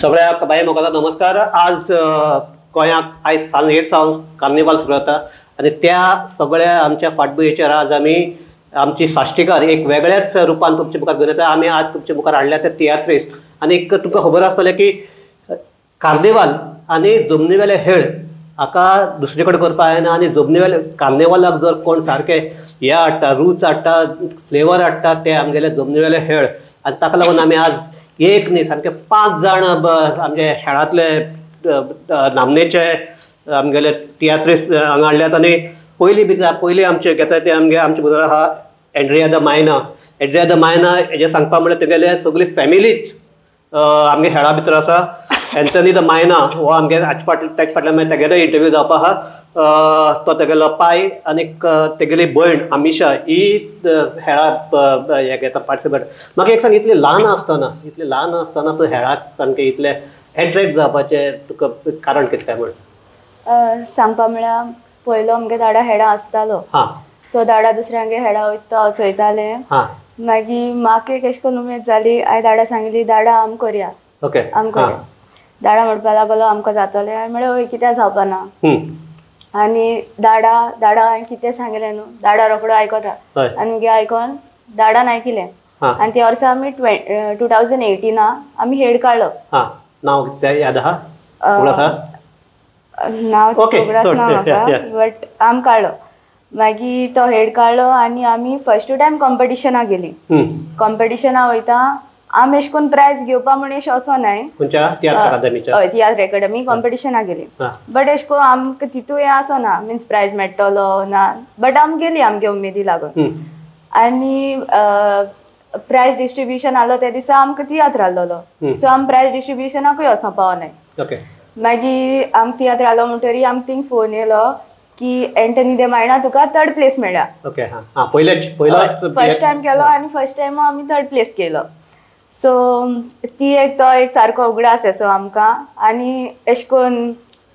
सगळ्या बाय मोगाचा नमस्कार। आज गोंयांत आयज सांजेर सावन कार्निवाल सुरू जाता आनी त्या सगळ्या आमच्या फाटभुंयेचेर आज आमी आमची साश्टीकार एक वेगळ्याच रुपान तुमच्या मुखार घेवन येता। आमी आज तुमच्या मुखार हाडल्या ते तियात्रिस्ट आनी एक तुमकां खबर आसतलें की कार्निवाल आनी जमनीवेले हेळ हाका दुसरे कडेन करपाक जायना आनी जमनीवेले कार्निवालाक जर कोण सारकें हें हाडटा, रूच हाडटा, फ्लेवर हाडटा ते आमगेले जमनीवेले हेळ आनी ताका लागून आमी आज एक न्ही सामके 5 जाण आमचे हेळांतले नामनेचे आमगेले तियात्रिस्ट हांगा हाडल्यात आनी पयली बी पयली आमचे घेता ते आमगे आमचे बरोबर आहा एंड्रिया the मायना। एंड्रिया the मायना हेजें सांगपा म्हळ्यार तेगेले सगळी फॅमिलीच आमगे हेळा भितर आसा। एंथनी the मायना हो आमगे हाचे फाटल्यान तेजे फाटल्यान मागीर तेगेलो इंटरव्यू जावपा आहा। तो तेगेलो पाय आनीक तेगेली भयण आमिशा ही हेळा हें घेता पार्टिसिपेट। म्हाका एक सांग, इतले ल्हान आसतना तूं हेळाक सामकें इतलें एट्रेक्ट जावपाचें तुका कारण कितें काय म्हण? सांगपा म्हळ्यार पयलो आमगे दाडा हेडा आसतालो, सो दाडा दुसऱ्यांगे हेडा वयता हांव चोयतालें। मागीर म्हाका एक अशें करून उमेद जाली, हांवें दाडा सांगली दाडा आम करया, आम करया। दाडा म्हणपाक लागलो आमकां जातलें, हांवें म्हळें हय कित्याक जावपा ना। आनी दाडा दाडा हांवें कितें सांगलें न्हू, दाडा रोकडो आयकता आनी मागीर आयकोन दाडान आयकिलें आनी त्या वर्सा आमी 2018 आमी हेड काडलो। नांव कितें याद आहा? नांव खबर आसना म्हाका, बट आम काडलो। मागीर तो हेड काडलो आनी आमी फर्स्ट टायम कॉम्पिटिशनाक गेली। कॉम्पिटिशनाक वयता आमी अशें करून प्रायज घेवपा म्हूण अशें वचोनाय, हय तियात्र एकाडमी कॉम्पिटिशनाक गेली, बट अशें करून आमकां तितू हें आसना मिन्स प्रायज मेळटलो ना, बट आमी गेली आमगे उमेदी लागून। आनी प्रायज डिस्ट्रिब्युशन आसलो त्या दिसा आमकां तियात्र आहलोलो, सो आमी प्रायज डिस्ट्रिब्युशनाकूय वचोंक पावनाय। मागीर आमकां तियात्र आहलो म्हणटरी आमकां थिंग फोन येयलो की एंटनी दे मायणा तुका थर्ड प्लेस मेळ्ळा। फर्स्ट टायम केलो आनी फर्स्ट टायम आमी थर्ड प्लेस केलो। सो ती एक तो एक सारको उगडास असो आमकां आनी अशें करून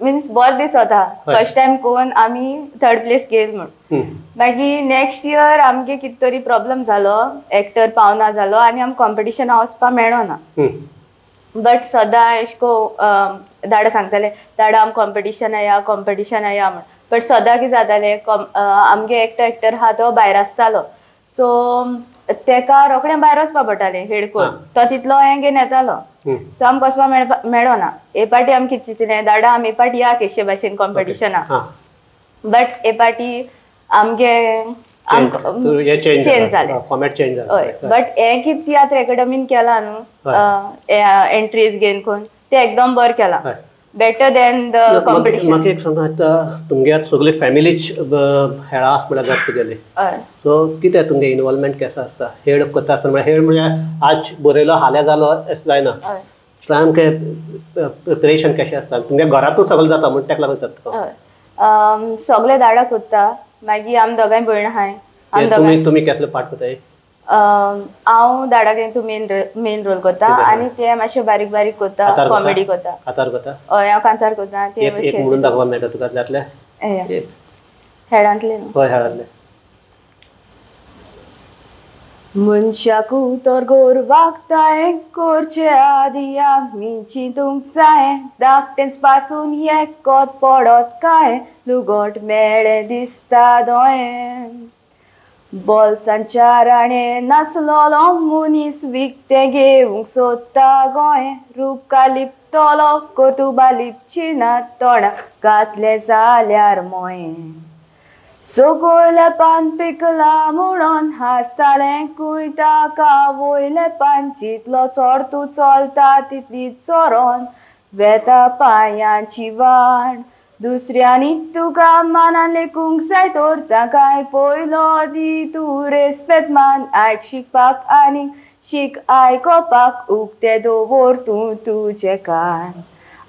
मिन्स बरें दिसता फर्स्ट टायम कोन आमी थर्ड प्लेस केल म्हूण। मागीर नेक्स्ट इयर आमगे कितें तरी प्रॉब्लम जालो, एक्टर पावना जालो आनी आमकां कॉम्पिटिशनाक वचपाक मेळना। बट सदां अशें करून दाडा सांगताले दाडा आम कॉम्पिटिशन या कॉम्पिटिशन या म्हूण, बट सदां कितें जातालें आमगे एकटो एक्टर आहा तो भायर आसतालो, सो तेका रोखडें भायर वचपा पडटालें हेड करून, तो तितलो हें घेवन येतालो, सो आमकां वचपाक मेळना। हे पाटी आमी कितें चिंतलें दाडा आमी हे पाटी या केशे भाशेन कॉम्पिटिशनाक, बट हे पाटी आमगे चेंज जालें, हय। बट हें कितें तियात्र एकाडमीन केलां न्हू एंट्रीज घेवन करून तें एकदम बरें केलां, बेटर देन the competition. म्हाका एक सांग, आतां तुमगे सगळी फॅमिलीच हेळा आसा म्हळ्यार जाता तुगेली, सो कितें तुमगे इनवॉल्वमेंट केसो आसता हेड करता आसतना? म्हळ्यार हेड म्हळ्यार आज बरयलो हाल्यां जालो अशें जायना, सामकें प्रिपरेशन कशें आसता तुमगे घरांतूच सगळें जाता म्हूण तेका लागून जाता? सगळें दाडा कोत्ता, मागीर आमी दोगांय भयण आहाय। तुमी केसलो पार्ट कोताय? हांव दाडा घेवन तूं मेन रोल कोता आनी ते मातशे बारीक बारीक कोता, कॉमेडी कोता। कांतार कोता? हय हांव कांतार कोता। एक म्हणून दाखोवपाक मेळटा तुका जातलें? हेडांतलें? हय हेडांतलें। मनशाकू तर गोर वागताय करचे आदी आमी चिंतूंक जाय, धाकटेंच पासून एकत पडत काय लुगट मेळ्ळें दिसता दोळे, बोल्सांच्या राणे नासलोलो मनीस विकतें घेवंक सोदता गोंय, रुपका लिपतलो कोतुबा लिपचिना तोंडा घातलें जाल्यार मोये, सगळें पान पिकलां म्हणून हांसतालें कूंय ताका वयलें पान, जितलो चड तूं चलता तितली चोरोन वेता पांयांची वाण, दुसऱ्यांनी तुका मानान लेखूंक जाय तर ताकाय पयलो दी तूं रेस्पेद मान, आयक शिकपाक आनी शीक आयकोपाक उक्ते दवर तूं तुजे कान,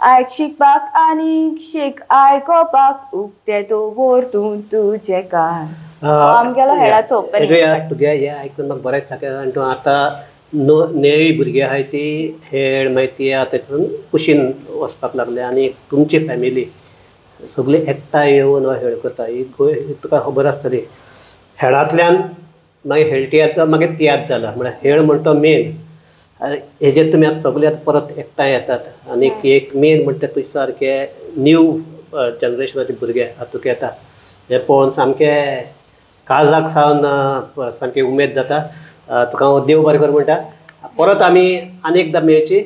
आयक शिकपाक आनी शीक आयकोपाक उक्ते दवर तूं तुजे कान। आमगेलो हेडाचो ओपनिंग। तुगे हें आयकून म्हाका बरें दिसता आनी तूं आतां नेवी भुरगीं आहाय ती हेड मागीर तियात्र तेतून कुशीन वचपाक लागले आनी तुमची फॅमिली सगळी एकठांय येवन हो हेळ करता ही तुका खबर आसतली। हेडांतल्यान मागीर हेळ तियात्र मागीर तियात्र जाला, म्हळ्यार हेळ म्हणटा मेन हेजेर तुमी आतां सगळे आतां परत एकठांय येतात आनी एक मेन म्हणटा तुजे सारके न्यू जनरेशनाचे भुरगे हातूंत येता हें पळोवन सामकें काळजाक सावन सामकी उमेद जाता. तुका हांव देव बरें करूं म्हणटा. परत आमी आनी एकदां मेळची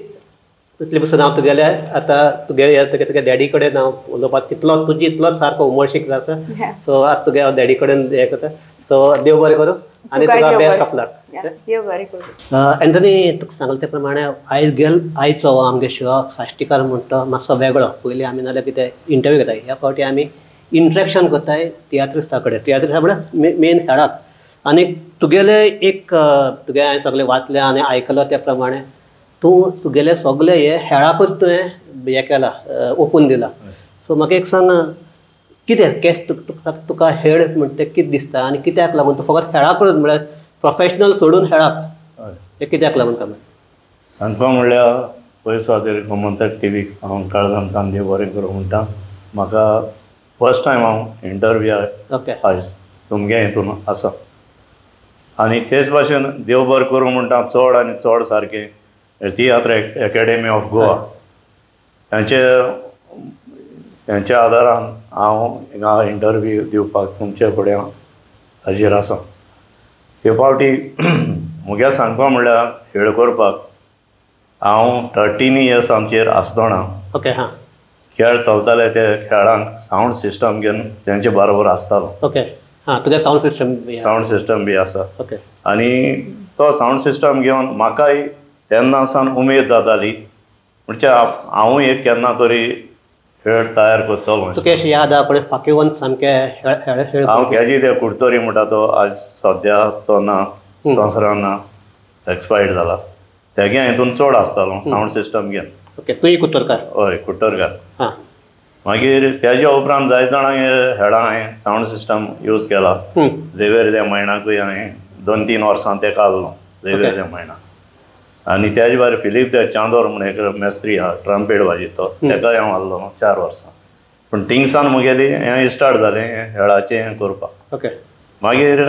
तितले पसून हांव तुगेले आतां तुगे तुगे डॅडी कडेन हांव उलोवपाक तितलो तुजी इतलोच सारको उमळशीक आसा. सो आतां तुगे हांव डॅडी कडेन हें करता. सो देव बरें करूं आनी तुका बेस्ट ऑफ लक. देव बरें करूं. एंथनी तुका सांगलें ते प्रमाणे आयज गेल आयचो आमगे शो साश्टीकार म्हणटा मातसो वेगळो. पयलीं आमी नाल्यार कितें इंटरव्यू घेताय, ह्या फावटी आमी इंट्रेक्शन करताय तियात्रिस्ता कडेन. तियात्रिस्ता म्हळ्यार मेन खेळाक. आनी तुगेले एक तुगे हांवें सगळें वाचलें आनी आयकलो त्या प्रमाणे तूं तुगेले सगळे हे हेळाकूच तुवें हें केलां, ओपून दिलां. सो म्हाका एक सांग कितें केस तुका हेळ म्हणटा कितें दिसता आनी कित्याक लागून तूं फकत हेळाकूच म्हळ्यार प्रोफेशनल सोडून हेळाक हें कित्याक लागून काम? सांगपा म्हणल्यार पयस खातीर गोमंतक टीव्हीक हांव काळजान तान देव बरें करूं म्हणटा. म्हाका फर्स्ट टायम हांव इंटरव्यू आयज तुमगे हितून आसा आनी तेच भाशेन देव बरें करूं म्हणटा चड आनी चड सारकें तियात्र एकेडमी ऑफ गोवा हेंच्या आदारान हांव हिंगा इंटरव्यू दिवपाक तुमचे फुडें हाजीर आसा. हे फावटी म्हज्या सांगपा म्हणल्यार खेळ करपाक हांव 13 इयर्स आमचेर आसतना ओके हां खेळ चलताले ते खेळांक सावंड सिस्टम घेवन तेंचे बरोबर आसतालो. ओके हां तुगे सावंड सिस्टम बी आसा. ओके आनी तो सावंड सिस्टम घेवन म्हाकाय तेन्ना सावन उमेद जाताली म्हणजे हांवूय एक केन्ना तरी खेळ तयार करतलो. तुका अशें याद आहा कोणें फाकीवन सामकें? हांव केजी ते कुडतरी म्हणटा तो आज सद्या तो ना, संवसारान ना, एक्सपायर्ड जाला. तेगे हितून चड आसतालो सावंड सिस्टम घेवन. ओके तूंय कुडतरकार? हय कुडतरकार. हां मागीर तेज्या उपरांत जायत जाणां हेडां हांवें सावंड सिस्टम यूज केला. झेवियर दे मयणाकूय हांवें 2-3 वर्सां तेका आहलो झेवियर दे मयणा. आनी त्याज भायर फिलीप दे चांदोर म्हूण एक मेस्त्री आहा ट्रम्पेट वाजयतो तेकाय हांव आहलो 4 वर्सां. पूण थिंगसान म्हगेली हें स्टार्ट जालें हेळाचें हें करपाक. ओके मागीर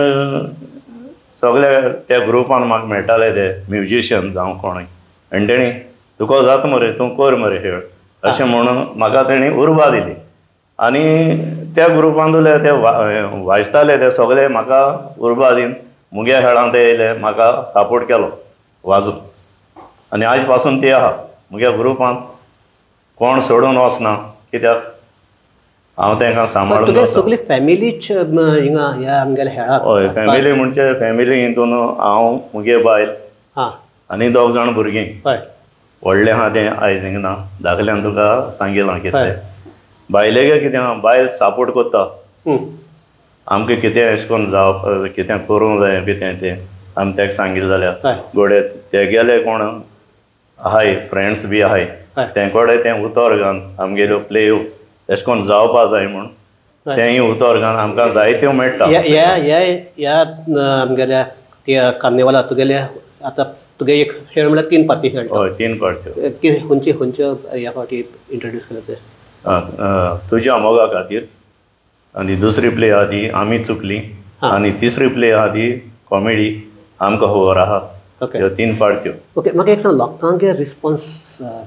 सगळे त्या ग्रुपान म्हाका मेळटाले ते म्युजिशियन जावं कोणूय आनी तेणी तुका जाता मरे तूं कर मरे खेळ अशें म्हणून म्हाका तेणी उर्बा दिली. आनी त्या ग्रुपांतले ते वाजताले ते सगळे म्हाका उर्बा दिवन मुगे खेळांत ते येयले म्हाका सपोर्ट केलो वाजून. आनी आयज पासून ती आहा मुगे ग्रुपांत कोण सोडून वचना कित्याक हांव तांकां सांबाळून. सगळी फॅमिलीच हिंगा ह्या आमगेल्या खेळाक? हय फॅमिली म्हणजे फॅमिली हितून हांव मुगे बायल आनी 2 जाण भुरगीं. हय व्हडलें आहा तें आयज हिंगा ना, धाकल्यान तुका सांगिलां कितें. बायलेगे कितें आहा बायल सपोर्ट करता आमकां कितें अशें करून जावप कितें करूंक जाय कितें तें आमी ताका सांगिल्लें जाल्यार गोडे तेगेले कोण आहाय फ्रेंड्स बी आहाय ते कडेन तें उतर घालून आमगेल्यो प्लेयो अशें करून जावपा जाय म्हूण तेंय उतर घालून आमकां जायत्यो मेळटा. ह्या ह्या ह्या आमगेल्या त्या कार्निवाला तुगेले आतां तुगे एक खेळ म्हळ्यार 3 पार्टी खेळटा? हय 3 पार्ट्यो. कितें खंयच्यो खंयच्यो ह्या फावटी इंट्रोड्यूस केल्या ते? तुज्या मोगा खातीर आनी दुसरी प्ले आहा ती आमी चुकली आनी तिसरी प्ले आहा ती कॉमेडी आमकां खबर आहा. ओके ह्यो 3 पार्ट्यो. ओके म्हाका एक सांग लोकांगे रिस्पोन्स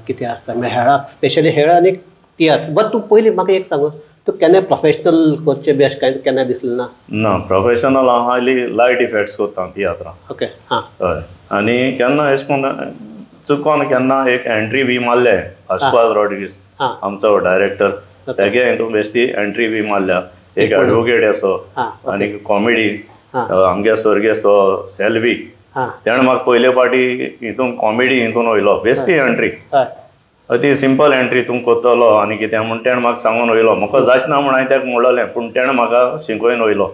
कितें आसता म्हळ्यार हेळाक स्पेशली हेळ आनी तियात्र? बट तूं पयलीं म्हाका एक सांग तूं केन्ना प्रोफेशनल करचें बी अशें कांय केन्ना दिसलें ना? ना प्रोफेशनल हांव हाली लायट इफेक्ट्स करता तियात्रां. ओके हां हय आनी केन्ना अशें करून चुकोन केन्ना एक एंट्री बी मारले पास्कुआल रॉड्रिगीस आमचो डायरेक्टर तेगे हितून बेश्टी एंट्री बी मारल्या. एक एडवोकेट असो आनी कॉमेडी आमगे स्वर्गेस्त तो सेल्वी तेणें म्हाका पयले फावटी हितून कॉमेडी हितून वयलो बेश्टी एंट्री ती सिंपल एंट्री तूं करतलो आनी कितें म्हूण तेणें म्हाका सांगून वयलो. म्हाका जायना म्हूण हांवें ताका म्हणलेलें पूण तेणें म्हाका शिकोवन वयलो.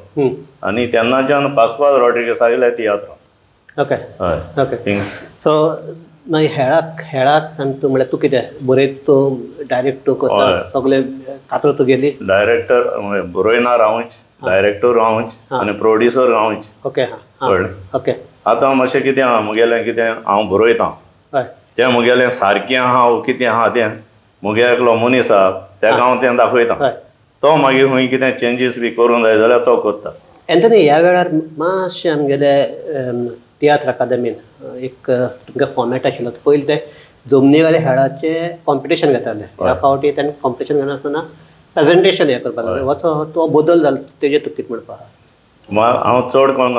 आनी तेन्नाच्यान पास्कुआल रॉड्रिगीस आयले तियात्र. ओके हय ओके सो मागीर हेळाक हेळाक आनी तूं म्हळ्यार तूं कितें बरयत तूं डायरेक्ट तूं करता सगळे कातरो तुगेली? डायरेक्टर बरयणार हांवूच, डायरेक्टर हांवूच आनी प्रोड्युसर हांवूच. ओके हां कळ्ळें. ओके आतां मातशें कितें आहा म्हगेलें कितें हांव बरयतां तें म्हगेलें सारकें आहा कितें आहा तें म्हगे एकलो मनीस आहा तेका हांव तें दाखयता तो मागीर खंय कितें चेंजीस बी करूंक जाय जाल्यार तो करता. एंथनी ह्या वेळार मातशें आमगेले तियात्र अकादमीन एक तुमगे फॉर्मेट आशिल्लो पयलीं ते जमनी वयले हेळाचे कॉम्पिटिशन घेताले. ह्या फावटी तांणी कॉम्पिटिशन घेनासतना प्रेजेंटेशन हें करपाक लागलें. हो तो बदल जालो तेजेर तुका कितें म्हणपा आहा? हांव चड करून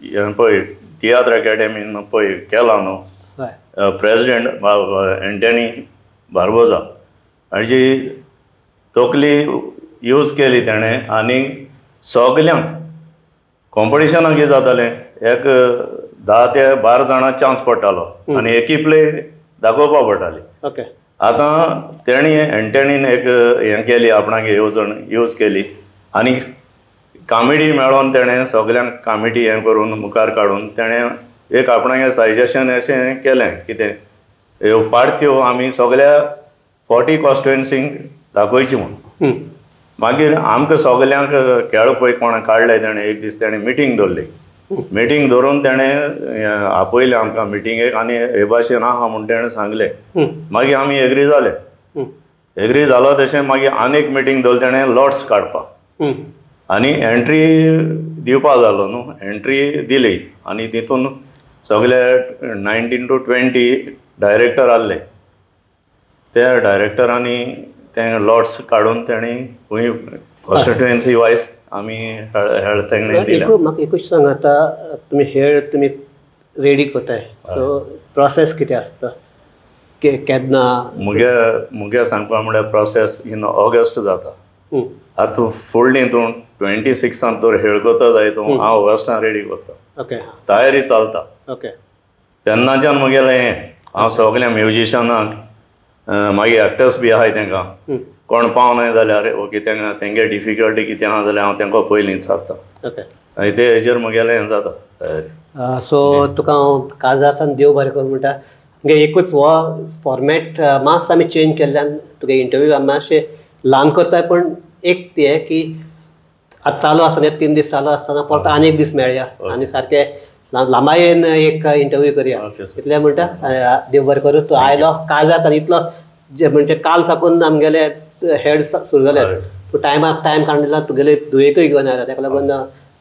हें पळय तियात्र एकाडेमीन पळय केला न्हू, प्रेजिडेंट एंटनी बार्बोजा हाजी तकली यूज केली तेणें आनी सगल्यांक कॉम्पिटिशनाक कितें जातालें एक 10 ते 12 जाणां चान्स पडटालो आनी एकी प्ले दाखोवपा पडटाली. ओके. आतां तेणी एंटनीन एक हें केली आपणाक येवजण यूज केली आनी कामेडी मेळोन तेणें सगल्यांक कामेडी हें करून मुखार काडून तेणें एक आपणागे सजेशन अशें केलें कितें ह्यो पार्ट्यो आमी सगल्या 40 कॉन्स्टिट्युएन्सींक दाखोवची म्हूण. मागीर आमकां सगल्यांक खेळ पळय कोणें काडले तेणें एक दीस तेणें मिटींग दवरली. मिटींग दवरून तेणें आपयलें आमकां मिटिंगेक आनी हे भाशेन आहा म्हूण तेणें सांगलें. मागीर आमी एग्री जाले. एग्री जालो तशें मागीर आनी एक मिटींग दवरली तेणें लॉट्स काडपाक आनी एंट्री दिवपा जालो न्हू, एंट्री दिली आनी तितून सगळे 19 to 20 director आहले. त्या डायरेक्टरांनी ते लॉट्स काडून तेणी खंय कॉन्स्टिट्युएन्सी वायज आमी हेळ तेणे दिले. म्हाका एकूच सांग, आतां तुमी हेळ तुमी रेडी करताय, सो प्रोसेस कितें आसता केन्ना? मुगे मुगे सांगपा म्हळ्यार प्रोसेस इन ऑगस्ट जाता. आतां फुडली तूं 26 तर हेळ करता जाय तूं, हांव ऑगस्टान रेडी करता. ओके. तयारी चलता. ओके. तेन्नाच्यान म्हगेलें हें हांव सगल्या म्युजिशनांक मागीर एक्टर्स बी आहाय तांकां कोण पावनाय जाल्यार ओके तांकां तेंगे डिफिकल्टी कितें आहा जाल्यार हांव तांकां पयलींच सादता. ओके. आनी ते हेजेर म्हगेलें हें जाता तयारी. सो तुका हांव काळजासान देव बरें करूं म्हणटा. म्हणजे एकूच हो फॉर्मेट मातसो आमी चेंज केल्ल्यान तुगे इंटरव्यू आमी मातशें ल्हान करताय, पूण एक तें की आतां चालू आसतना 3 दीस चालू आसतना परत आनी एक दीस मेळया आनी सारकें लांबायेन एक इंटरव्यू करया इतलें म्हणटा. देव बरें करूं. तूं आयलो काळजाक इतलो म्हणजे काल साकून आमगेले हेड सुरू जाले, तूं टायमाक टायम काडून दिला, तुगेले धुवेकूय घेवन आयला, ताका लागून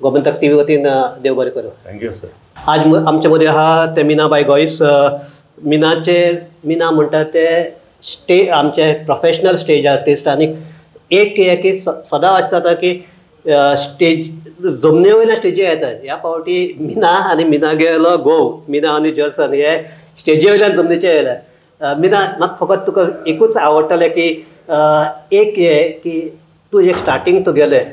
गोमंतक टीव्ही वतीन देव बरें करूं. Thank you sir. आज आमचे मदीं आहा ते मीनाबाय गोयस. मिनाचे मिना म्हणटा ते आमचे प्रोफेशनल स्टेज आर्टिस्ट आनी एक हें की सदां जाता की स्टेज जमनी वयल्या स्टेजीर येतात. ह्या फावटी मिना आनी मिना गेलो घोव, मिना आनी जर्सन हे स्टेजी वयल्यान जमनीचेर येयले. मिना, म्हाका फकत तुका एकूच आवडटलें की एक हें की तूं एक स्टार्टींग तुगेलें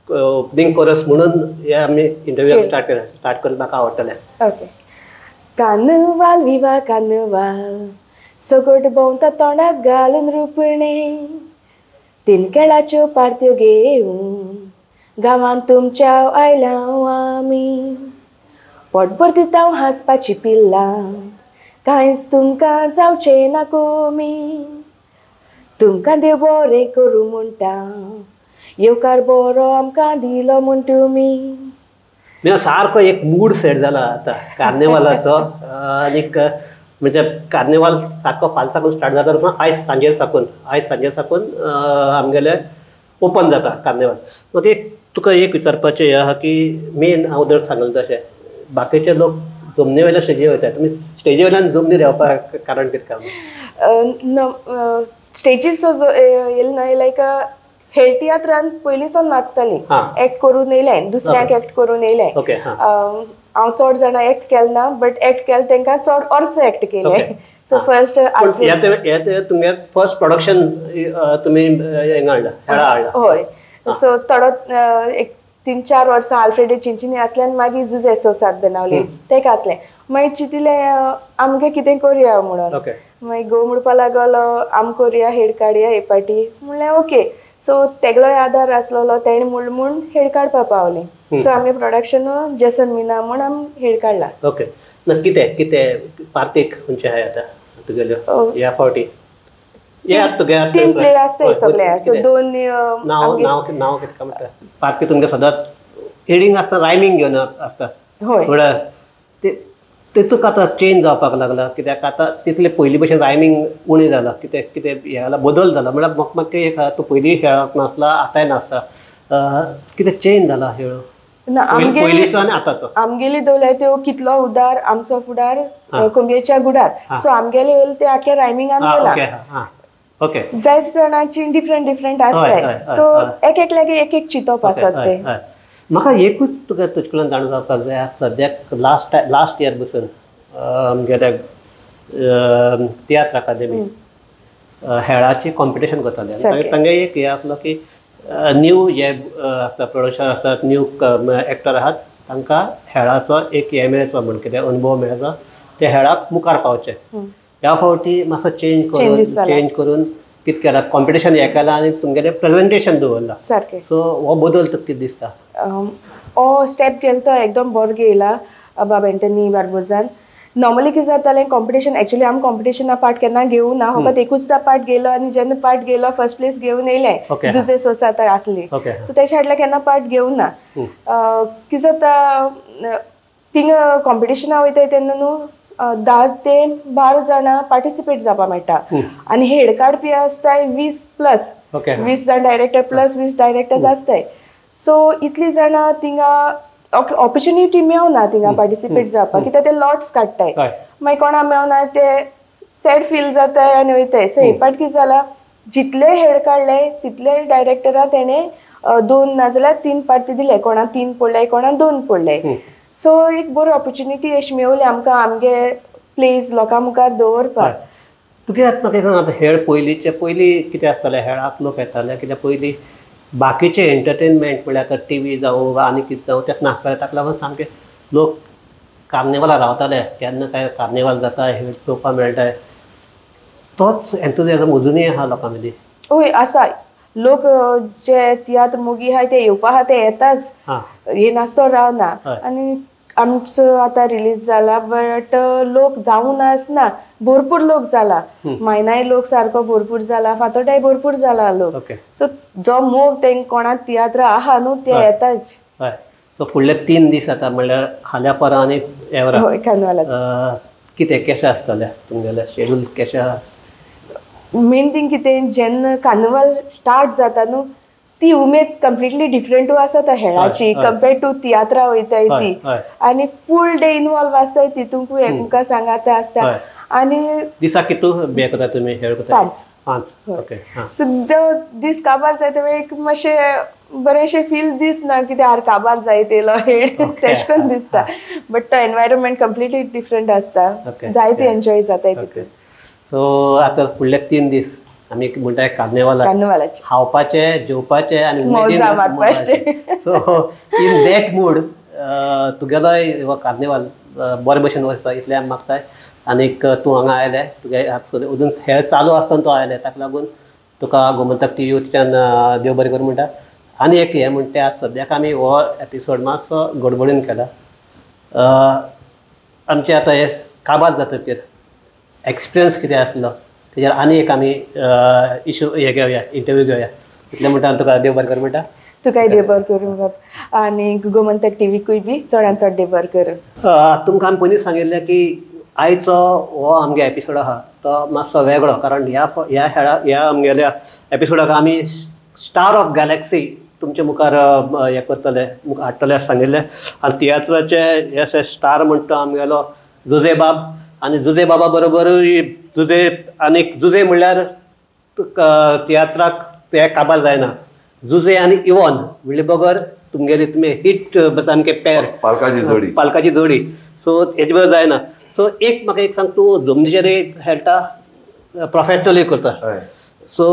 ओपनींग कोरस म्हणून हे आमी इंटरव्यू स्टार्ट केला, स्टार्ट करून म्हाका आवडटलें. ओके. कार्नवाल विवा कार्नवाल सगट भोंवता तोंडाक घालून रुपणे, तीन केळाच्यो पार्ट्यो घेवन गांवांत तुमच्या आयल्या आमी, पोटभर दिता हांसपाची पिल्लां, कांयच तुमकां जावचें ना कमी, तुमकां देव बरें करूं म्हणटा, येवकार बरो आमकां दिलो म्हूण तुमी. मिना, सारको एक मूड सेट जाला आतां कार्निवालाचो. आनीक म्हणजे कार्निवाल सारको फाल्यां साकून स्टार्ट जाता, पूण आयज सांजेर साकून, आयज सांजेर साकून आमगेले ओपन जाता कार्निवाल. म्हाका एक तुका एक विचारपाचें हें आहा की मेन हांव जर सांगलें तशें बाकीचे लोक जमनी वयल्या स्टेजीर वयतात, तुमी स्टेजी वयल्यान जमनीर येवपाक कारण कितें काय? स्टेजीर सो येयलें न्हय, लायक हेळ तियात्रान पयलींसून नाचताली, एक्ट करून येयलें, दुसऱ्यांक एक्ट करून येयलें. हांव चड जाणां एक्ट केलें ना, बट एक्ट केलें तांकां चड वर्स एक्ट केलें. सो फर्स्ट तुमगे फर्स्ट प्रोडक्शन तुमी हांगा हाडला, हेळा हाडला? हय. सो थोडो एक 3-4 वर्सां आल्फ्रेडे चिंचिनी आसलें आनी मागीर जुजे सोसाद बेनावली तेका आसलें. मागीर चिंतलें आमगे कितें करुया म्हणून, मागीर घोव म्हणपा लागलो आम करुया हेड काडया हे पाटी, म्हणलें ओके. सो तेगलोय आदार आसलेलो, तेणें म्हूण म्हूण हेड काडपा पावलीं. सो आमी प्रोडक्शन जेसन मिना म्हूण आमी हेड काडला. ओके. ना कितें कितें पार्तीक खंयचे आहाय आतां तुगेल्यो ह्या फावटी? तीन प्ले आसताय सगळे. सो दोन नांव नांव नांव कितें काय म्हणटा पार्ती तुमगे सदांच हेडींग आसता, रायमींग घेवन आसता. हय. म्हळ्यार तितूक आतां चेंज जावपाक लागला कित्याक आतां तितले पयलीं भशेन रायमींग उणें जालां, कितें कितें हें जाला, बदल जाला. म्हळ्यार म्हाका मागीर एक तूं पयलीं खेळक नासला, आतांय नासता, कितें चेंज जाला खेळ? पयलींचो आनी आतांचो. आमगेली दवरल्यार त्यो कितलो उदार आमचो फुडार कोंबयेच्या गुडार, सो आमगेले येयले ते आख्या रायमिंगान गेला. ओके, जायत जाणांची डिफरंट डिफरंट आसताय, सो एक एकल्याक एक एक चिंतप आसत ते. म्हाका एकूच तुका तुजे कडल्यान जाणून जावपाक जाय, सद्याक लास्ट इयर बसून आमगेल्या तियात्र अकादेमी हेळाची कॉम्पिटिशन करताले, तांगे एक हें आसलो की न्यू हे आसता प्रोड्युसर आसतात, न्यू एक्टर आहात, तांकां हेळाचो एक हें मेळचो म्हण कितें अनुभव मेळचो, ते हेळाक मुखार पावचे. ह्या फावटी मातसो चेंज करून कितें केलां, कॉम्पिटिशन हें केलां आनी तुमगेलें प्रेजेंटेशन दवरलां सारकें. सो हो बदल तुका कितें दिसता? हो स्टेप केलो तो एकदम बरो घेयला बाब एंटनी बार्बोजान. नॉर्मली कितें जातालें कॉम्पिटिशन, एक्चुअली आमी कॉम्पिटिशना पार्ट केन्ना घेवना ना, फकत एकूचदा पार्ट घेयलो आनी जेन्ना पार्ट घेयलो फर्स्ट प्लेस घेवन येयलें, जुजे सोसा आतां आसली, सो तेच्या फाटल्यान केन्ना पार्ट घेवना. कितें जाता थिंगा कॉम्पिटिशना वयताय तेन्ना न्हू 10 ते 12 जाणां पार्टिसिपेट जावपाक मेळटा आनी हेड काडपी आसताय 20 प्लस, 20 जाण डायरेक्टर प्लस 20 डायरेक्टर्स आसताय. सो इतली जाणां थिंगा ऑपॉर्च्युनिटी मेवना थिंगा पार्टिसिपेट जावपाक, कित्याक ते लॉट्स काडटाय, मागीर कोणा मेवना ते सॅड फील जाताय आनी वयताय. सो हे पाट कितें जालां, जितले हेड काडले तितले डायरेक्टरां तेणें 2 नाजाल्यार 3 पार्टी दिले, कोणा 3 पडले कोणा 2 पडले. सो एक बरी ऑपॉर्च्युनिटी अशी मेवली आमकां आमगे प्लेस लोकां मुखार दवरपाक. तुगे म्हाका एक सांग, आतां हेळ पयलींचे पयलीं कितें आसतालें, हेळाक लोक येताले कित्याक पयलीं बाकीचे एंटरटेनमेंट म्हणल्यार आतां टी व्ही जावं आनी कितें जावं तें नासतालें, ताका लागून सामकें लोक कार्निवाला रावताले, केन्ना काय कार्निवाल जाता हेळ चोवपाक मेळटा, तोच एन्थुजियाजम अजुनूय आहा लोकां मदीं. हय आसा, लोक जे तियात्र मोगी आहाय ते येवपा आहा ते येताच, येनासतो रावना. आनी आमचो आतां रिलीज जाला बट लोक जावूं नासना, भरपूर लोक जाला, मायनाय लोक सारको भरपूर जाला, फातोड्याय भरपूर जाला लोक. सो जो मोग तेंक कोणाक तियात्र आहा न्हू ते येताच. हय, सो फुडले 3 दीस आतां म्हणल्यार हाल्या परां आनी एवरा कार्निवालाचो कितें कशें आसतलें तुमगेलें शेड्यूल कशें? मेन थींग कितें, जेन्ना कार्निवाल स्टार्ट जाता न्हू ती उमेद कंप्लिटली डिफरंटू आसता हेळाची कंपेर्ड टू तियात्रा वयताय ती, आनी फूल डे इनवॉल्व आसताय तितूंकूय एकमेका सांगाता आसता. आनी दिसाक कितू हें करता तुमी हेळ करता? 5. 5, ओके. सो दीस काबार जायत एक मातशें बरेंशें फील दिसना कित्याक हार काबार जायत येयलो हेळ तेश करून दिसता, बट तो एनवायरमेंट कंप्लिटली डिफरंट आसता, जायते एन्जॉय जाताय तितून. सो आतां फुडले 3 दीस आमी म्हणटाय कार्निवालाचे खावपाचे जेवपाचे आनी मौजा मारपाचे. सो इन that mood तुगेलोय हो कार्निवाल बरे भशेन वचता इतलें आमी मागताय. आनीक तूं हांगा आयलें, तुगे अजून खेळ चालू आसतना तूं आयलें, ताका लागून तुका गोमंतक टी व्हीच्यान देव बरें करूं म्हणटा. आनी एक हें म्हणटा, आतां सद्याक आमी हो एपिसोड मातसो गडबडीन केला, आमचें आतां हें काबार जातकीर एक्सपिरियन्स कितें आसलो तेजेर आनी एक आमी इशू हे घेवया, इंटरव्यू घेवया. इतलें म्हणटा तुका देव बरें करूं म्हणटा. तुकाय देव बरें करूं बाब, आनी गोमंतक टीव्हीकूय बी चडान चड देव बरें करूं. तुमकां आमी पयलींच सांगिल्लें की आयचो हो आमगे एपिसोड आहा तो मातसो वेगळो, कारण ह्या ह्या खेळा ह्या आमगेल्या एपिसोडाक आमी स्टार ऑफ गॅलेक्सी तुमचे मुखार हें करतले, मुखार हाडटले अशें सांगिल्लें. आनी तियात्राचे हे अशे स्टार म्हणटा आमगेलो जुजे बाब, आनी जुजे बाबा बरोबरूय जुजे, आनी जुजे म्हणल्यार तियात्राक ते काबार जायना, जुजे आनी इवॉन म्हणले बगर तुमगेली तुमी हिट सामके पेर पालकाची जोडी, पालकाची जोडी, सो हेजे बगर जायना. सो एक म्हाका एक सांग, तूं जमनीचेर खेळटा, प्रोफेशनली करता, सो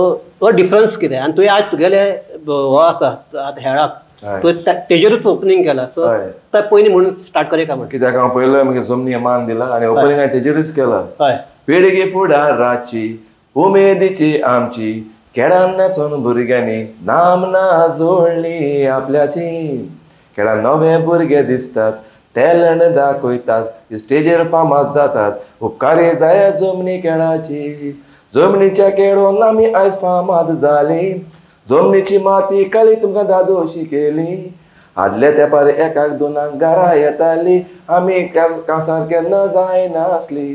हो डिफरन्स कितें? आनी तुवें आज तुगेले हो आसा आतां खेळाक तुवें तेजेरूच ओपनींग केला, सो तें पयलीं म्हणून स्टार्ट करया काय म्हण? कित्याक हांव पयलो मागीर जमनी मान दिला आनी ओपनींग हांवें तेजेरूच केला. हय. पिळगी फुडाराची उमेदीची आमची, खेळान नाचून भुरग्यांनी नामना जोडली आपल्याची, खेळान नवे भुरगे दिसतात, टॅलंट दाखयतात, स्टेजीर फामाद जातात, उपकारी जाया जमनी खेळाची, जमनीच्या खेळून आमी आयज फामाद जाली, जमनीची माती काली तुमकां दादोशी केली, आदल्या तेंपार एकाक दोनाक घरा येताली, आमी कांसार केन्ना जायनासली,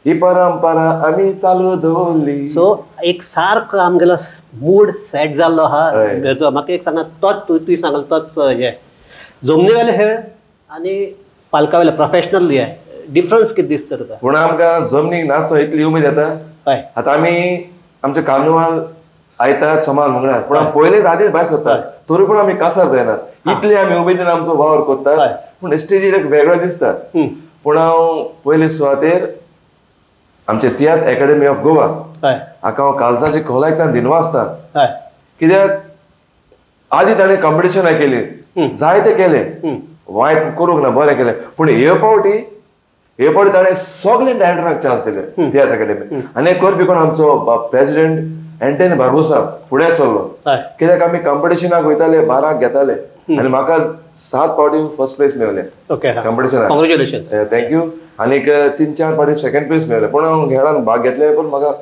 ही परंपरा आमी चालू दवरली. सो एक सारको आमगेलो मूड सेट जाल्लो आहा. म्हाका एक सांगा, तोच तुवें सांगलो तोच हें जमनीवेले खेळ आनी पालकावेले प्रोफेशनल हे डिफरन्स कितें दिसता तुका? पूण आमकां जमनीक नाचो इतली उमेद येता. हय, आतां आमी आमचे कार्निवाल आयतार सोमार मंगळार, पूण आमी पयलेच आदींच भायर सरतात, तरी पूण आमी कासार जायनात, इतले आमी उमेदीन आमचो वावर करतात. पूण स्टेजीर एक वेगळो दिसता. पूण हांव पयले सुवातेर आमचे तियात्र एकाडेमी ऑफ गोवा हाका हांव कालजाचे खोलायक दिनवासता. कित्याक आदी ताणें कॉम्पिटिशनां केली, जायते केले, वायट करूंक ना, बरें केलें, पूण हे फावटी ताणें सगळे डायरेक्टराक चान्स दिले तियात्र एकाडेमी. आनी करपी कोण? आमचो प्रेसिडेंट एंटनी बार्बोसा फुडें सरलो. कित्याक आमी कॉम्पिटिशनाक वयताले, 12 घेताले आनी म्हाका 7 फावटी फर्स्ट प्लेस मेळले कॉम्पिटिशनाक. Congratulation, thank you. आनीक 3-4 फावटी सेकंड प्लेस मेळले, पूण हांव खेळान भाग घेतले, पूण म्हाका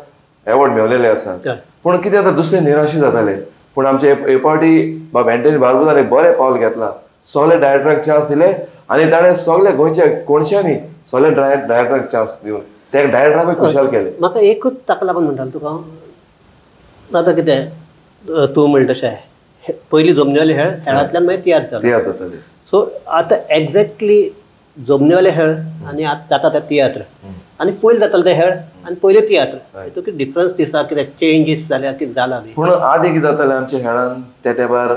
एवॉर्ड मेळलेले आसा. पूण कितें जाता, दुसरे निराशी जाताले. पूण आमचे हे फावटी बाब एंटनी बार्बोसान एक बरें पावल घेतला, सगळे डायरेक्टराक चान्स दिले आनी ताणें सगळे गोंयच्या कोणशांनी सगळे डायरेक्टराक चान्स दिवन त्या डायरेक्टराकूय खुशाल केले. म्हाका एकूच ताका लागून म्हणटालो तुका, आतां कितें तूं म्हणटा तशें पयलीं जमनीवाले खेळ, खेळांतल्यान मागीर तियात्र जालो, तियात्र जाताले. सो आतां एग्जॅक्टली जमनीवाले खेळ आनी आतां जाता ते तियात्र, आनी पयलीं जाताले ते खेळ आनी पयले तियात्र, तुका डिफरन्स दिसता कितें चेंजीस जाल्या, कितें जाला बी? पूण आदी कितें जातालें आमच्या खेळान त्या तेंपार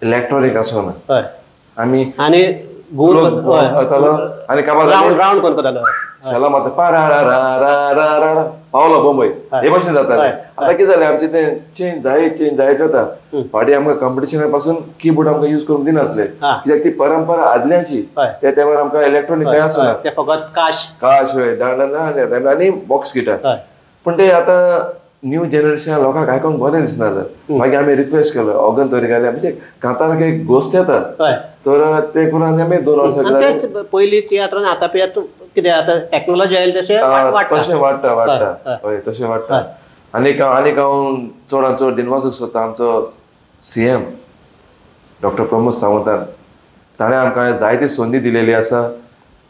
इलेक्ट्रॉनीक आसना. हय, आमी आनी आनी रावंड करतालो, शेला मारता पा रा रा रा रा रा रा पावलो बंबय, हे भाशेन जातालें. आतां कितें जालें आमचें तें चेंज जायत चेंज जायत वता. फाटीं आमकां कॉम्पिटिशना पासून किबोर्ड आमकां यूज करूंक दिनासले, कित्याक ती परंपरा आदल्यांची. त्या टायमार आमकां इलेक्ट्रॉनीक कांय आसना, ते फकत काश काश हय डांडा आनी बॉक्स गिटार. पूण ते आतां न्यू जनरेशन लोकांक आयकोंक बरें दिसना जालें. मागीर आमी रिक्वेस्ट केलो ऑर्गन तरी घालें, म्हणजे कांताराक एक गोश्ट येता, तर ते करून आमी 2 वर्सां पयलीं तियात्र आतां कितें आतां टॅक्नोलॉजी आयली तशें तशें वाडटा वाडटा. हय, तशें वाडटा. आनीक आनीक हांव चडान चड दिनवासूंक सोदता आमचो CM doctor Pramod सावंतान, ताणें आमकां जायती संदी दिलेली आसा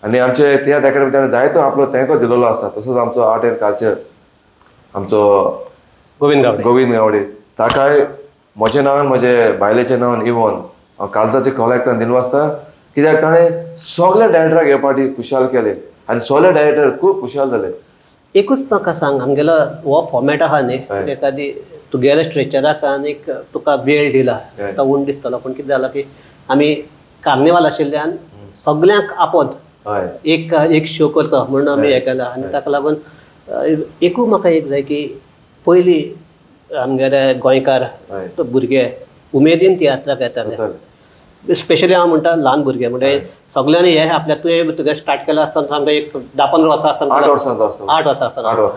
आनी आमचे तियात्र एकाडेमी ताणें जायतो आपलो तेंको दिलेलो आसा. तसोच आमचो आर्ट एंड कल्चर आमचो गोविंद गावडे, गोविंद गावडे, ताकाय म्हजें नांवान म्हजे बायलेचें नांवान इवन हांव कालजाचे खोलायक दिनवासता, कित्याक ताणें सगळे डायरेक्टराक हे फावटी खुशाल केले आनी सगळे डायरेक्टर खूब खुशाल जाले. एकूच म्हाका सांग, आमगेलो हो फॉर्मेट आहा न्ही, एखादी तुगेल्या स्ट्रेचराक आनीक तुका वेळ दिला तो उण दिसतलो, पूण कितें जालां की आमी कार्निवाल आशिल्ल्यान सगल्यांक आपोवन एक एक शो करचो म्हणून आमी हें केलां. आनी ताका लागून एकूय म्हाका एक जाय की पयलीं आमगेले गोंयकार भुरगे उमेदीन तियात्राक येताले, स्पेशली हांव म्हणटा ल्हान भुरगे, म्हणजे सगळ्यांनी हे आपल्या तुवें तुगे स्टार्ट केलें आसतना सामकें एक 10-15 वर्सां आसतना, 8 वर्सां 8 वर्सां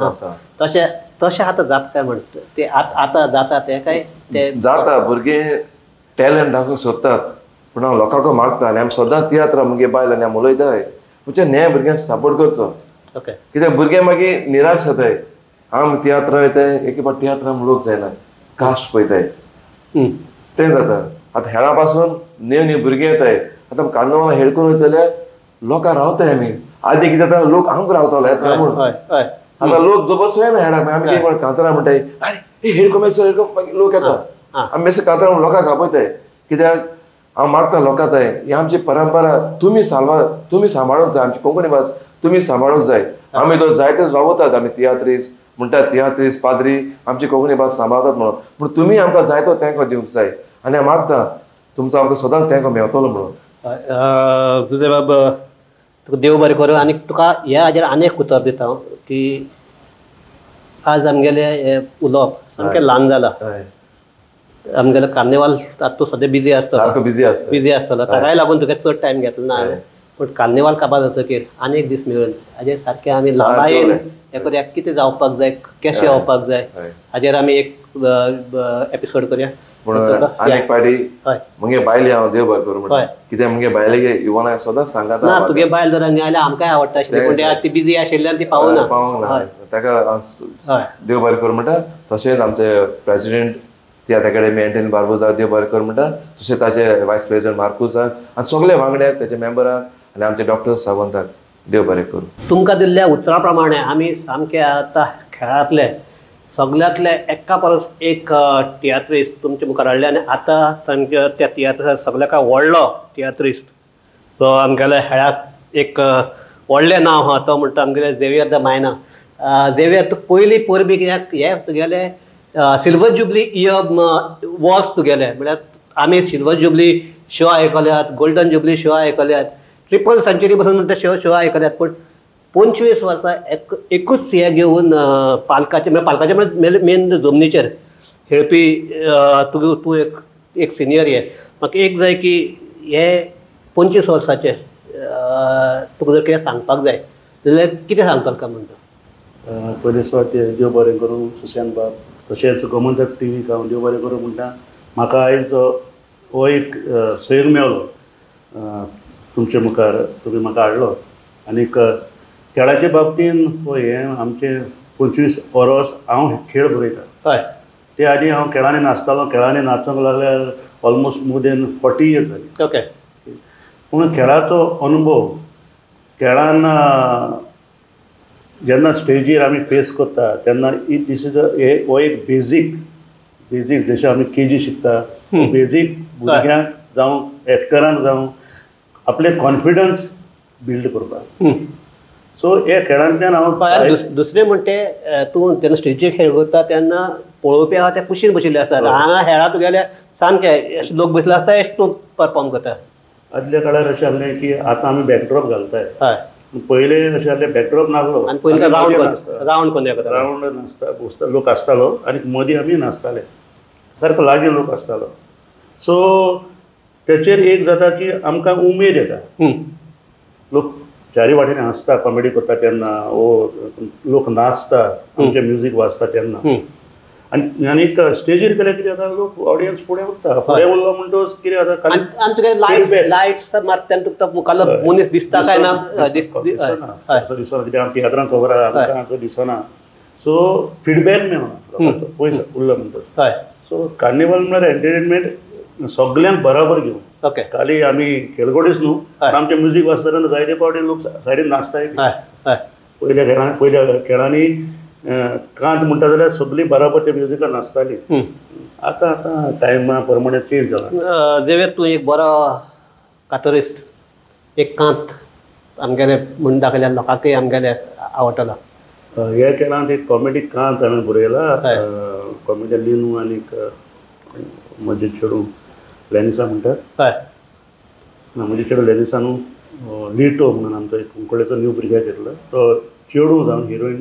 आसतना, तशें तशें आतां जाता काय म्हणटा ते आतां जाता ते काय ते जाता? भुरगे टॅलंट दाखोवंक सोदतात, पूण हांव लोकांक मागता आनी आमी सदांच तियात्र मुगे बायल आनी आमी उलयताय, म्हणजे न्हय भुरग्यांक सपोर्ट करचो. ओके, कित्याक भुरगे मागीर निराश जाताय, आम तियात्रां वयताय, एक फावट तियात्रां लोक जायना, कास्ट पळयताय, तें जाता. आतां हेळा पासून न्यू न्यू भुरगे येताय, आतां कार्नवाल हेळ करून वयतले लोकां रावताय आमी. आदी कितें जाता, लोक आमकां रावतालो येता म्हूण, आतां लोक जबरदस्त येना हेळाक. आमी कितें कांतारां म्हणटाय, अरे हेड कमी हेड, मागीर लोक येता, आमी बेश्टे कांतारां म्हणून लोकांक आपयताय. कित्याक हांव मागता लोकां थंय, ही आमची परंपरा तुमी साल्वा, तुमी सांबाळूंक जाय, आमची कोंकणी भास तुमी सांबाळूंक जाय. आमी तो जायते जावतात, आमी तियात्रीस म्हणटात, तियात्रीस पाद्री आमची कोंकणी भास सांबाळतात म्हणून, पूण तुमी आमकां जायतो तेंको दिवंक जाय आनी हांव मागता तुमचो आमकां सदांच तेंको मेळटलो म्हणून. जुझे बाब, तुका देव बरें करूं आनी तुका ह्या हाजेर आनी एक उतर दिता हांव की आज आमगेलें हें उलोवप सामकें ल्हान जालां. आमगेलो कार्निवाल आतां तूं सद्या बिजी आसतलो, बिजी आसतलो, ताकाय लागून तुका चड टायम घेतलो ना हांवें, पूण कार्निवाल काबार जातकीर आनी एक दीस मेळून हाजेर सारकें आमी लांबायेन हें करुया, कितें जावपाक जाय, कशें जावपाक जाय हाजेर आमी एक एपिसोड करुया. पूण आनी एक फावटी मुगे बायले हांव देव बरें करूं म्हणटा, कित्याक मुगे बायलेगे इवोना सदांच सांगता ना, तुगे बायल जर हांगा आयल्यार आमकांय आवडटा आशिल्ली, पूण ती बिजी आशिल्ल्यान ती पावना, पावंक ना, ताका देव बरें करूं म्हणटा. तशेंच आमचे प्रेसिडेंट तियात्र एकाडेमी एंटनी बार्बोजाक देव बरें करूं म्हणटा, तशेंच ताचे वायस प्रेसिडेंट मार्कुसाक आनी सगळे वांगड्याक, ताचे मेंबराक आनी आमचे डॉक्टर सावंताक देव बरें करूं. तुमकां दिल्ल्या उतरा प्रमाणे आमी सामके आतां खेळांतले सगळ्यांतले एका परस एक तियात्रिस्त तुमचे मुखार हाडले आनी आतां तांच्या त्या तियात्रार सगळ्याक व्हडलो तियात्रिस्त तो आमगेल्या हेळाक एक व्हडलें नांव आहा तो म्हणटा आमगेले झेवियर the मायना. झेवियर, तूं पयलीं परबी कित्याक हे तुगेले सिल्वर जुबली इयर वॉज तुगेले, म्हळ्यार आमी सिल्वर जुबली शो आयकल्यात, गोल्डन जुबली शो आयकल्यात, ट्रिपल सेंचुरी पासून म्हणटा शो आयकल्यात, पूण 25 वर्सां एकूच हें घेवन पालकाचें म्हळ्यार पालकाचें म्हळ्यार मेन जमनीचेर खेळपी तूं तूं एक सिनियर. हे म्हाका एक जाय की हे 25 वर्साचे तुका जर कितें सांगपाक जाय जाल्यार कितें सांगतलो काय म्हणटा? पयले सुवात देव बरें करूं सुशांत बाब, तशेंच गोमंतक टी व्हीक हांव देव बरें करूं म्हणटा. म्हाका आयज हो एक संयोग मेळ्ळो तुमचे मुखार, तुमी म्हाका हाडलो. आनीक खेळाचे बाबतीन हो हें आमचें 25 वर्स हांव खेळ बरयता. हय, ते आदी हांव खेळांनी नाचतालो. खेळांनी नाचूंक लागल्यार ऑलमोस्ट मोर देन 40 इयर्स जाली. ओके. पूण खेळाचो अनुभव, खेळान जेन्ना स्टेजीर आमी फेस करता तेन्ना this is a हो एक बेजीक बेजीक जशें आमी केजी शिकता बेजीक भुरग्यांक जावं एक्टरांक जावं आपले कॉन्फिडन्स बिल्ड करपाक. सो हे खेळांतल्यान हांव दुसरें म्हणटे तूं जेन्ना स्टेजीर खेळ करता तेन्ना पळोवपी आहा ते कुशीन बशिल्ले आसता, हांगा खेळा तुगेले सामके लोक बसले आसता, अशें तूं परफॉर्म करता. आदल्या काळार अशें आसलें की आतां आमी बॅकड्रॉप घालताय, हय, पयलें अशें आसलें बॅकड्रॉप नासलो आनी पयलीं रावंड करून रावंड नाचता बसता लोक आसतालो आनी मदीं आमी नाचताले, सारको लागीं लोक आसतालो. सो तेचेर एक जाता की आमकां उमेद येता, लोक चारी वाटेन हांसता कॉमेडी करता तेन्ना, वो लोक नाचता आमचें म्युजीक वाजता तेन्ना. आनी आनीक स्टेजीर केल्यार कितें जाता, लोक ऑडियन्स फुडें उरता, फुडें उरलो म्हणटकच कितें जाता, आनी तुगे लायट्स मारता तेन्ना तुका मुखाल्लो मनीस दिसता काय ना, दिसना, दिसना कित्याक आमकां तियात्रान खबर आहा, आमकां दिसना. सो फिडबॅक मेळना लोकांचो पयस उरलो म्हणटकच. हय, सो कार्निवल म्हळ्यार एंटरटेनमेंट सगल्यांक बराबर घेवन. ओके, खाली आमी खेळगडीच न्हू, आमचें म्युजीक वाजता तेन्ना जायते फावटी लोक सायडीन नाचताय. पयल्या खेळां पयल्या खेळांनी कांत म्हणटा जाल्यार सगळीं बराबर त्या म्युजिकान नाचताली. आतां आतां टायमा प्रमाणे चेंज जाला. झेवियर, तूं एक बरो कातरिस्ट, एक कांत आमगेले म्हूण दाखयल्यार लोकांकय आमगेले आवडटलो. ह्या खेळांत एक कॉमेडी कांत हांवें बरयला, कॉमेडी लिनू आनीक म्हजें चेडूं लॅनिसा म्हणटात. हय, ना म्हजें चेडूं लॅनिसा न्हू, लिटो म्हणून आमचो एक कुंकळेचो न्यू भुरग्याक घेतलो, तो चेडूं जावन हिरोइन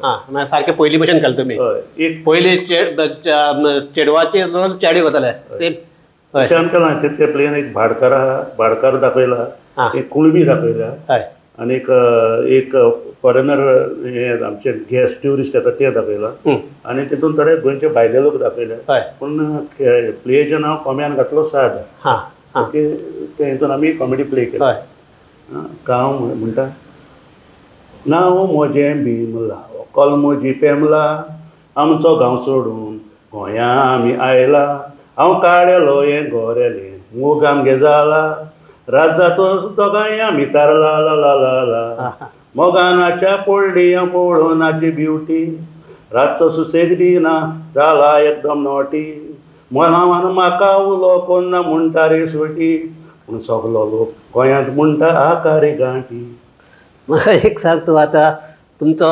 हां, सारकें पयलीं भशेन केलें तुमी. एक पयलीं चेडवाचे रोल चेडे वताले सेम अशें आमी केलां. ते प्लेन एक भाडकार आहा, भाडकार दाखयला, एक कुणबी दाखयला, आनीक एक फॉरेनर हे आमचे गेस्ट ट्युरिस्ट येता ते दाखयला, आनी तितून थोडे गोंयचे भायले लोक दाखयले. पूण प्लेचें नांव कोम्यान घातलो साद, ओके, ते हितून आमी कॉमेडी प्ले केला. गांव म्हणटा, नांव म्हजें भीमला, व्हंकल म्हजी पेमला, आमचो गांव सोडून गोंया आमी आयला, हांव काळेलो हें गोरेलें, मोग आमगे जाला, रात जातो दोगांय आमी तारला ला ला ला ला, मोगानाच्या पडली हांव पळोवनाची ब्युटी, रातचो सुसेग दिना जाला एकदम नोटी, मनान म्हाका उलो कोन्ना म्हणटा रे सुटी, पूण सगलो लोक गोंयांत म्हणटा आका रे गांठी. म्हाका एक सांग, तूं आतां तुमचो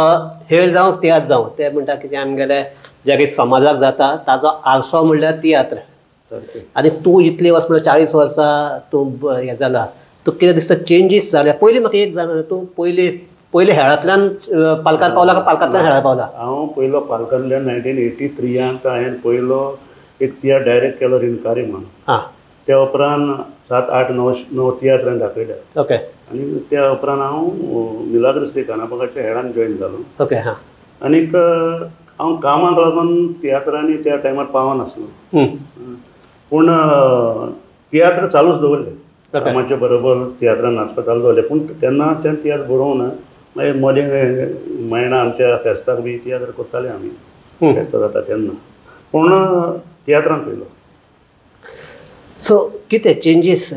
खेळ जावं तियात्र जावं, ते म्हणटा कितें आमगेले जे कितें समाजाक जाता ताजो आरसो म्हणल्यार तियात्र. आनी तूं इतलीं वर्सां म्हळ्यार 40 वर्सां तूं हें जाला, तुका कितें दिसता चेंजीस जाल्या? पयलीं म्हाका एक जाणा, तूं पयलीं पयलीं हेळांतल्यान पालकार पावला काय पालकांतल्यान हेळार पावला? हांव पयलो पालकांतल्यान 1983 हांवें पयलो एक तियात्र डायरेक्ट केलो, रिणकारी म्हणून. हां, त्या उपरांत 7, 8, 9 तियात्र हांवें दाखयले. ओके, आनी त्या उपरांत हांव मिलाग्रिस रे कानापाकाच्या हेडान जॉयन जालो. ओके, हां, आनीक हांव कामाक लागून तियात्रांनी त्या टायमार पावनासलो, पूण तियात्र चालूच दवरले, कामाचे बरोबर तियात्रान नाचपा चालू दवरले. पूण तेन्ना ते तियात्र बरोवंक ना, मागीर मदीं मायणा आमच्या फेस्ताक बी तियात्र करताले आमी, फेस्त जाता तेन्ना, पूण तियात्रान पयलो. सो कितें चेंजीस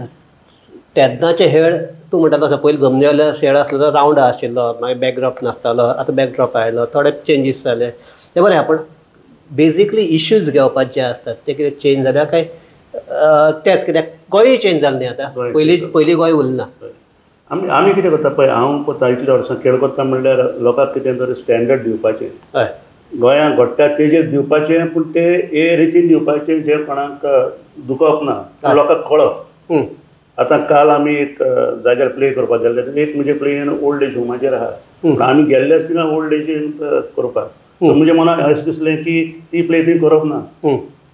तेन्नाचे हेळ तूं म्हणटा तसो पयलीं जमनीवेलो हेळ आसलो तो रावंड आशिल्लो, मागीर बॅकड्रॉप नासतालो, आतां बॅकड्रॉप आयलो, थोडे चेंजीस जाले, तें बरें. पूण बेजिकली इश्यूज घेवपाचे जे आसतात ते कितें चेंज जाल्या काय तेंच कित्याक गोंयूय चेंज जालें न्ही आतां, पयलीं पयलीं गोंय उरना. आमी आमी कितें करता पळय, हांव करता इतल्या वर्सां खेळ करता म्हणल्यार लोकांक कितें तरी स्टँडर्ड दिवपाचें, हय, गोंयांत घडटा तेजेर दिवपाचें, पूण ते हे रितीन दिवपाचें जें कोणाक दुखप ना, लोकांक कळप. आतां काल आमी एक जाग्यार प्ले करपाक गेल्ले, एक म्हणजे प्लेन ओल्ड एज होमाचेर आहा, पूण आमी गेल्लेच थिंगा ओल्ड एजीन करपाक, म्हणजे मनाक अशें दिसलें की ती प्ले थंय करप ना,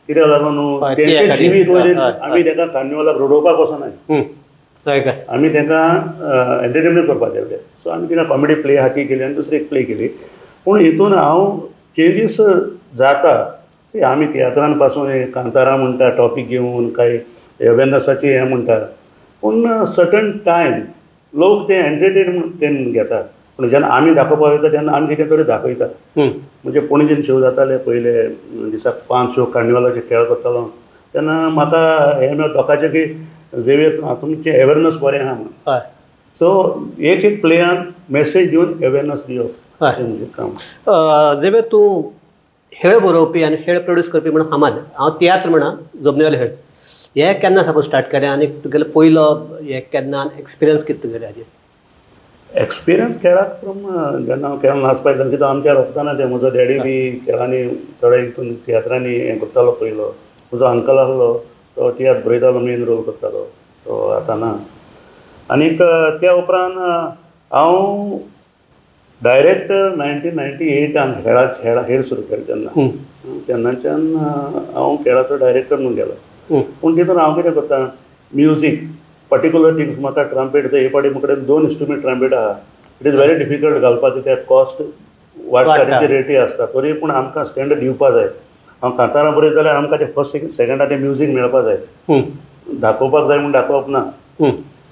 कित्याक लागून तेंचें जिवीत वयलें आमी ताका कार्निवालाक रडोवपाक वचनाय, आमी तांकां एंटरटेनमेंट करपाक गेल्ले. सो आमी तांकां कॉमेडी प्ले आहा ती केली आनी दुसरी एक प्ले केली. पूण हितून हांव चेंजीस जाता. आमी तियात्रान पासून कांतारां म्हणटा टॉपीक घेवन काय अवेरनसाची हें म्हणटा, पूण सर्टन टायम लोक ते एंटरटेनमेंट घेतात, पूण जेन्ना आमी दाखोवपाक वयता तेन्ना आमी कितें तरी दाखयता. म्हणजे पणजेन शो जाताले पयले दिसाक 5 शो कार्निवालाचे खेळ करतालो, तेन्ना म्हाका हें मेळ्ळें लोकांचें की झेवियर तुमचें अवेरनस बरें आहा म्हणून. सो एक एक प्लेयान मॅसेज दिवन अवेरनस दिवप हें म्हजें काम. झेवियर, तूं खेळ बरोवपी आनी खेळ प्रोड्यूस करपी म्हणून फामाद. हांव तियात्र म्हणा जमनीवेले खेळ हे केन्ना साकून स्टार्ट केलें आनी तुगेलो पयलो हे केन्ना एक्सपिरियन्स कितें तुगेले हाजेर? एक्सपिरियन्स खेळाक फ्रॉम जेन्ना हांव खेळान नाचपाक लागलो, कित्याक आमच्या रोखताना तें म्हजो डॅडी बी खेळांनी थोडे हितून तियात्रांनी हें करतालो पयलो, म्हजो अंकल आसलो तो तियात्र बरयतालो, मेन रोल करतालो, तो आतां ना. आनीक त्या उपरांत हांव डायरेक्ट 1998 खेळा खेळा खेळ सुरू केले तेन्ना, तेन्नाच्यान हांव खेळाचो डायरेक्टर म्हणून गेलो. पूण तितून हांव कितें करता, म्युजीक पर्टिकुलर थिंग्स म्हाका ट्रम्पेट हे फावटी म्हजे कडेन 2 इन्स्ट्रुमेंट ट्रम्पेट आहा, it is very difficult घालपाक, कित्याक कॉस्ट वाडटा, तेची रेटूय आसता, तरी पूण आमकां स्टँडर्ड दिवपा जाय. हांव कांतारां बरयत जाल्यार आमकां तें फर्स्ट सेकंडाक तें म्युजीक मेळपा जाय, दाखोवपाक जाय म्हूण दाखोवप ना,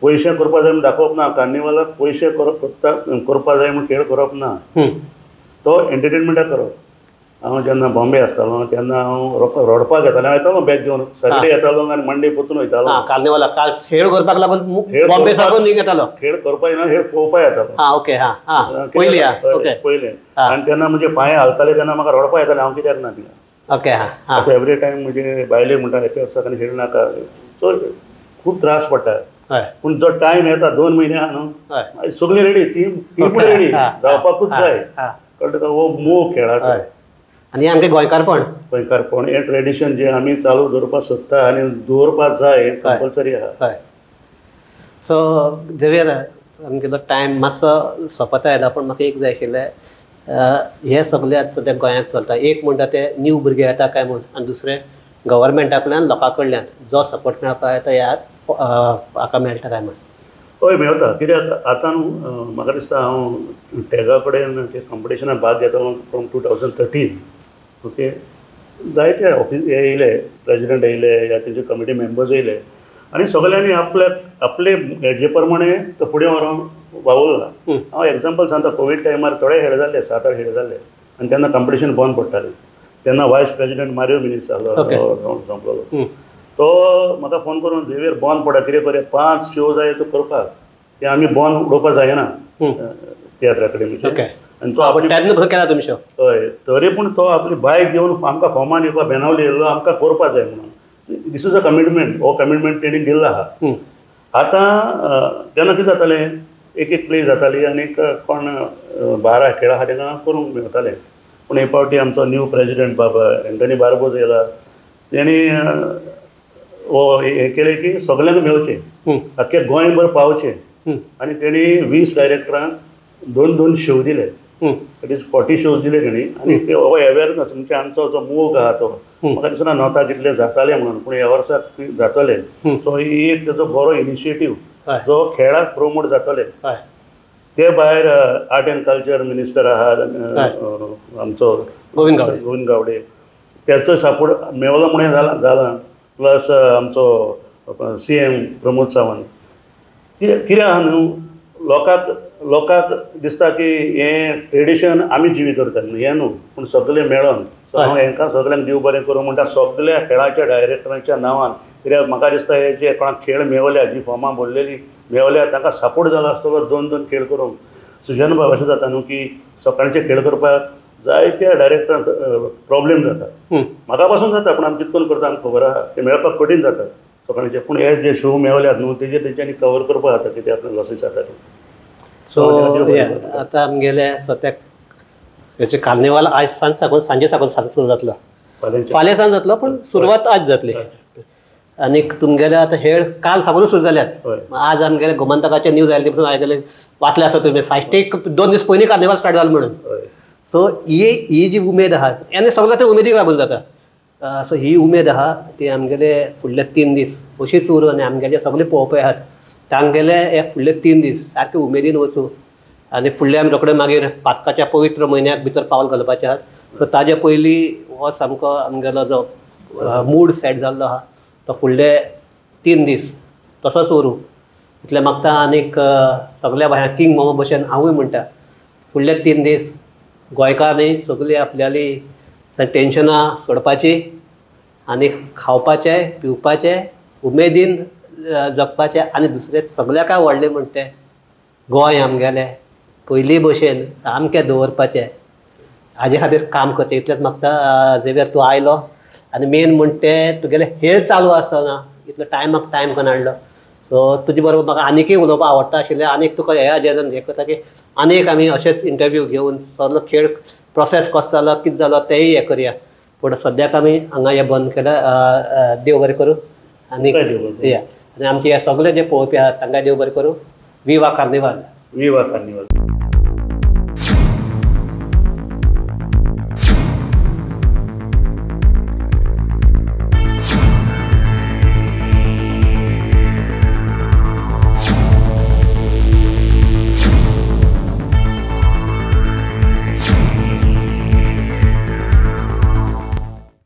पयशे करपा जाय म्हूण दाखोवप ना, कार्निवालाक पयशे करपा जाय म्हूण खेळ करप ना, तो एंटरटेनमेंटाक करप. हांव जेन्ना बॉम्बे आसतालो तेन्ना हांव रडपाक येतालो, हांव येतालो बॅग घेवन, सॅटर्डे येतालो आनी मंडे परतून वयतालो. कार्निवालाक खेळ करपाक लागून बॉम्बे साकून येतालो, खेळ करपाक येना, खेळ पळोवपाक येतालो. ओके, हां, पयलीं पयलें. आनी तेन्ना म्हजे पांय हालताले तेन्ना म्हाका रडपाक येतालें, हांव कित्याक ना थिंगा. ओके, हां. आतां एवरी टायम म्हजे बायले म्हणटा एका वर्साक आनी खेळ नाका, सो खूब त्रास पडटा. पूण जो टायम येता 2 म्हयने आहा न्हू, सगळीं रेडी, ती पण रेडी जावपाकूच जाय, कळटा तुका, हो मोग खेळाचो. आनी आमचें गोंयकारपण, गोंयकारपण हें ट्रेडिशन जें आमी चालू दवरपाक सोदता आनी दवरपाक जाय, कंपल्सरी आहा. हय. सो झेवियर, आमगेलो टायम मातसो सोंपत आयला, पूण म्हाका एक जाय आशिल्लें, हें सगळें आतां सद्या गोंयांत चलता, एक म्हणटा ते न्यू भुरगे येता काय म्हूण, आनी दुसरें गव्हर्मेंटा कडल्यान लोकां कडल्यान जो सपोर्ट मेळपाक येता ह्या हाका मेळटा काय म्हूण? हय मेळटा, कित्याक आतां म्हाका दिसता हांव टॅगा कडेन ते कॉम्पिटिशनाक भाग घेतालो फ्रॉम 2013. ओके, जायते ऑफिस हे येयले, प्रेजिडेंट येयले या तेंचे कमिटी मेंबर्स येयले आनी सगल्यांनी आपल्याक आपले हेजे प्रमाणे तो फुडें व्हरोन वावुरला. हांव एग्जाम्पल सांगता, कोवीड टायमार थोडे हेळ जाल्ले, 7-8 हेळ जाल्ले आनी तेन्ना कॉम्पिटिशन बंद पडटालें. तेन्ना वायस प्रेजिडेंट मारियो मिनीस आसलो सोंपलो, तो म्हाका फोन करून, झेवियर बंद पडा, कितें करया, 5 शो जाय तो करपाक, ते आमी बंद उडोवपाक जायना तियात्र अकाडेमीचे. आनी तो आपली केला तुमी शो, हय, तरी पूण तो आपली बायक घेवन आमकां फॉर्मान येवपाक बेनावली येयल्लो, आमकां करपाक जाय म्हणून. This is a commitment, हो कमिटमेंट तेणी दिल्लो आहा. आतां तेन्ना कितें जातालें, एक एक प्ले जाताली आनी कोण 12 खेळ आहा तेंकां करूंक मेळटालें. पूण हे फावटी आमचो न्यू प्रेजिडेंट बाबा एंटनी बार्बोज येयला, तेणी हो हें केलें की सगल्यांक मेळचें, आख्खे गोंयभर पावचें, आनी तेणी 20 डायरेक्टरांक 2-2 शो दिले, it is 40 shows दिले तेणी. आनी ते हो अवेरनस म्हणजे आमचो जो मोग आहा तो म्हाका दिसना नोता कितले जाताले म्हणून, पूण ह्या वर्साक जातले. सो ही एक तेजो बरो इनिशिएटीव जो खेळाक प्रोमोट जातले. ते भायर आर्ट एंड कल्चर मिनिस्टर आहा आमचो गोविंद गावडे, तेचो सपोर्ट मेवलो म्हणून जाला, प्लस आमचो CM Pramod Sawant. कितें आहा न्हू, लोकांक लोकांक दिसता की हें ट्रेडिशन आमी जिवीत दवरतात न्हू, हें न्हू, पूण सगळें मेळोन. सो हांव हेंकां सगळ्यांक देव बरें करूं म्हणटा, सगळ्या खेळाच्या डायरेक्टरांच्या नांवान कित्याक म्हाका दिसता हे जे कोणाक खेळ मेवल्या, जी फॉर्मां भरलेली मेवल्या तांकां सपोर्ट जाला आसतलो दोन दोन खेळ करूंक. सुजन बाब अशें जाता न्हू की सकाळचे खेळ करपाक जायत्या डायरेक्टरांक प्रॉब्लेम जाता, म्हाका पासून जाता, पूण आमी कितकोन करता आमकां खबर आहा, ते मेळपाक कठीण जाता सकाळचे. पूण हे जे शो मेवल्यात न्हू तेजेर तेंच्यांनी कवर करपाक जाता कित्याक लॉसीस जाता. सो आतां आमगेले स्वताक हेचे कार्निवाल आयज सांज साकून, सांजे साकून सांज सुरू जातलो, फाल्यां सांज जातलो, पूण सुरवात आज जातली. आनीक तुमगेले आतां हेळ काल साकून सुरू जाल्यात. आज आमगेले गोमंतकाचे न्यूज आयले पसून आयकले, वाचले आसा तुमी, साश्टीक 2 दीस पयलीं कार्निवाल स्टार्ट जालो म्हणून. सो ही जी उमेद आहा आनी सगळें ते उमेदीक लागून जाता. सो ही उमेद आहा ती आमगेले फुडले 3 दीस अशीच उरूं आनी आमगेले सगळे पळोवपी आहात तांगेले हे फुडले 3 दीस सारके उमेदीन वचूं आनी फुडले आमी रोखडे मागीर पास्काच्या पवित्र म्हयन्याक भितर पावल घालपाचें आहात. सो ताजे पयलीं हो सामको आमगेलो जो मूड सेट जाल्लो आहा तो फुडले 3 दीस तसोच उरूं इतलें मागता. आनीक सगल्या भायर किंग मोमो भशेन हांवूय म्हणटा फुडले 3 दीस गोंयकारांनी सगळीं आपल्याली टेंशनां सोडपाची आनी खावपाचें पिवपाचें उमेदीन जगपाचें. आनी दुसरें सगळ्याक व्हडलें म्हणटा तें गोंय आमगेलें पयलीं भशेन सामकें दवरपाचें, हाजे खातीर काम करचें इतलेंच मागता. झेवियर तूं आयलो आनी मेन म्हणटा तें तुगेलें हेळ चालू आसतना इतलो टायमाक टायम करून हाडलो. सो तुजे बरोबर म्हाका आनीकय उलोवपाक आवडटा आशिल्लें, आनीक तुका ह्या हाजेर हें करता की आनीक आमी अशेंच इंटरव्यू घेवन सगलो खेळ प्रोसेस कसो जालो कितें जालो तेंय हें करया. पूण सद्याक आमी हांगा हें बंद केलां. देव बरें करूं आनी या आनी आमचे हे सगळे जे पळोवपी आहात तांकां देव बरें करूं. विवा कार्निवाल. विवा कार्निवाल.